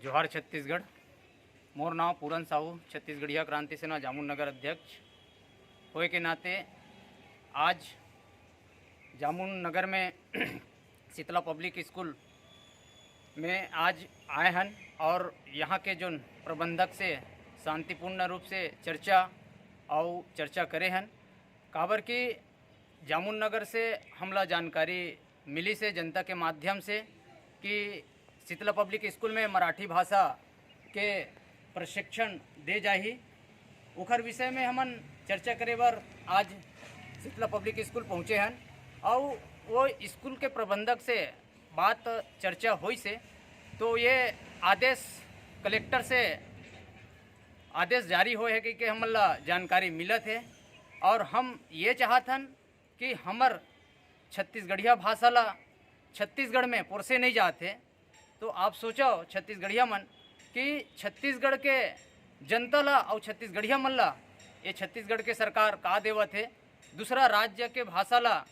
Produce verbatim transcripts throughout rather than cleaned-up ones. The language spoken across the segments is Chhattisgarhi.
जोहार छत्तीसगढ़। मोर नांव पूरन साहू, छत्तीसगढ़िया क्रांति सेना जामुन नगर अध्यक्ष होए के नाते आज जामुन नगर में शीतला पब्लिक स्कूल में आज आए हन और यहाँ के जोन प्रबंधक से शांतिपूर्ण रूप से चर्चा अउ चर्चा करे हन। काबर कि जामुन नगर से हमला जानकारी मिलिस हे जनता के माध्यम से कि शीतला पब्लिक स्कूल में मराठी भाषा के प्रशिक्षण दे जाही। ओखर विषय में हमन चर्चा करे बर आज शीतला पब्लिक स्कूल पहुँचे हन। अउ वो स्कूल के प्रबंधक से बात चर्चा होइस हे, तो ये आदेश कलेक्टर से आदेश जारी होए हे कहिके हमन ला जानकारी मिलत हे। और हम ये चाहत हन कि हमर छत्तीसगढ़िया भाषा ला छत्तीसगढ़ में पोरसे नहीं जात हे। तो आप सोचो छत्तीसगढ़िया मन कि छत्तीसगढ़ के जनता ला अउ छत्तीसगढ़िया मन ला ये छत्तीसगढ़ के सरकार का देवत हे, दूसरा राज्य के भाषा ला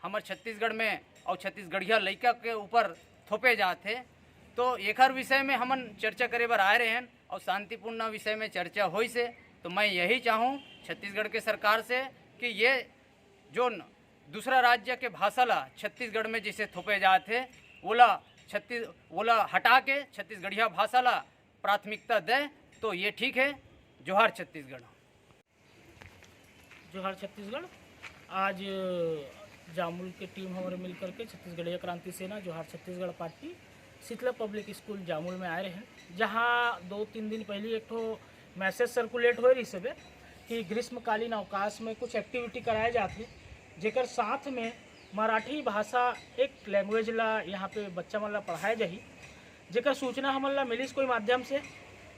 हमर छत्तीसगढ़ में अउ छत्तीसगढ़िया लइका के ऊपर थोपे जात हे। तो एकर विषय में हमन चर्चा करे बर आए रहे हन और शांतिपूर्ण विषय में चर्चा होइस हे। तो मैं यही चाहूँ छत्तीसगढ़ के सरकार से कि ये जोन दूसरा राज्य के भाषा ला छत्तीसगढ़ में जैसे थोपे जात हे, ओला छत्तीस ओला हटा के छत्तीसगढ़िया भाषा ला प्राथमिकता दे, तो ये ठीक है। जोहार छत्तीसगढ़। जोहार छत्तीसगढ़। आज जामुल के टीम हमारे मिल करके छत्तीसगढ़िया Kranti Sena Johar Chhattisgarh party Sheetla public school Jamul में आए रहे, जहाँ दो तीन दिन पहले एक ठो मैसेज सर्कुलेट हो रही सबे कि ग्रीष्मकालीन अवकाश में कुछ एक्टिविटी कराए जाते, जेकर साथ में मराठी भाषा एक लैंग्वेज ला यहाँ पे बच्चा मन ला पढ़ाए जाही, जेकर सूचना हमन ला मिलिस कोई माध्यम से।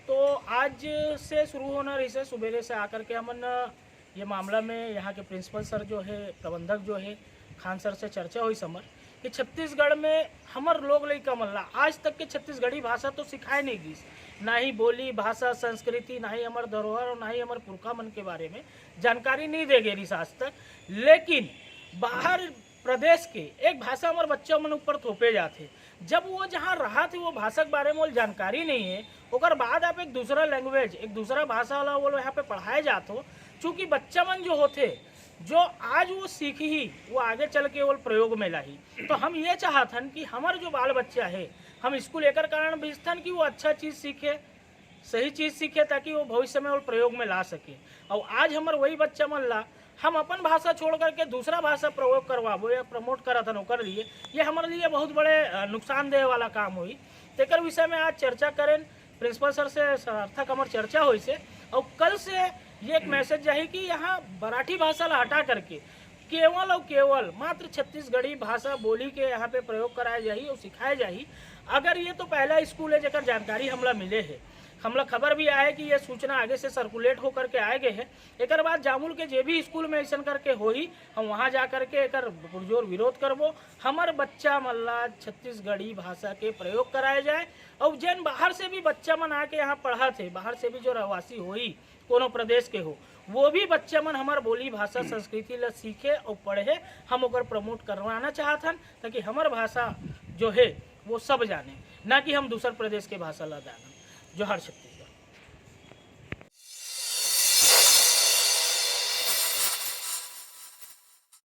तो आज से शुरू होना रही से सुबेरे से आकर के हमन ये मामला में यहाँ के प्रिंसिपल सर जो है, प्रबंधक जो है, खान सर से चर्चा हुई समर कि छत्तीसगढ़ में हमर लोग लइका मन ला आज तक के छत्तीसगढ़ी भाषा तो सिखाए नहीं गिस, ना ही बोली, भाषा, संस्कृति, ना ही हमर धरोहर और ना ही हमर पुरखा मन के बारे में जानकारी नहीं दे गे रिस आज तक। लेकिन बाहर प्रदेश के एक भाषा हमर बच्चा मन ऊपर थोपे जाथे। जब वो जहाँ रहा थे, वो भाषा के बारे में ओला जानकारी नहीं है, ओकर बाद आप एक दूसरा लैंग्वेज, एक दूसरा भाषा वाला वो लोग यहाँ पे पढ़ाए जात हो। चूँकि बच्चा मन जो होथे, जो आज वो सीखही, वो आगे चल के वो प्रयोग में लाही। तो हम ये चाहत हन कि हमर जो बाल बच्चा है, हम स्कूल एकर कारण भेजथन कि वो अच्छा चीज़ सीखे, सही चीज़ सीखे, ताकि वो भविष्य में वो प्रयोग में ला सके। और आज हमर वही बच्चा मन ला हम अपन भाषा छोड़ करके दूसरा भाषा प्रयोग करवाबो या प्रमोट करत हन ओकर लिए, ये हमारे लिए बहुत बड़े अ, नुकसानदेह वाला काम होई। तेकर विषय में आज चर्चा करें, प्रिंसिपल सर से सार्थक हमर चर्चा होई से। और कल से ये एक मैसेज जाही कि यहाँ मराठी भाषा ला हटा करके केवल और केवल मात्र छत्तीसगढ़ी भाषा बोली के यहाँ पे प्रयोग कराए जाही और सिखाए जाही। अगर ये तो पहला स्कूल है जेकर जानकारी हमला मिले है, हमला खबर भी आए कि ये सूचना आगे से सर्कुलेट होकर के आए गए है। एकर बाद जामुल के जे भी स्कूल में ऐसन करके होही, हम वहाँ जा करके एकर पुरजोर विरोध करबो। हमर बच्चा मन ला छत्तीसगढ़ी भाषा के प्रयोग कराए जाए और जेन बाहर से भी बच्चा मन आके यहाँ पढ़त हे, बाहर से भी जो रहवासी होही कोनो प्रदेश के हो, वो भी बच्चा मन हमर बोली भाषा संस्कृति ला सीखे और पढ़े। हम ओकर प्रमोट करवाना चाहत हन, ताकि हमर भाषा जो है वो सब जाने, ना कि हम दूसर प्रदेश के भाषा ला जानन। जोहार छत्तीसगढ़।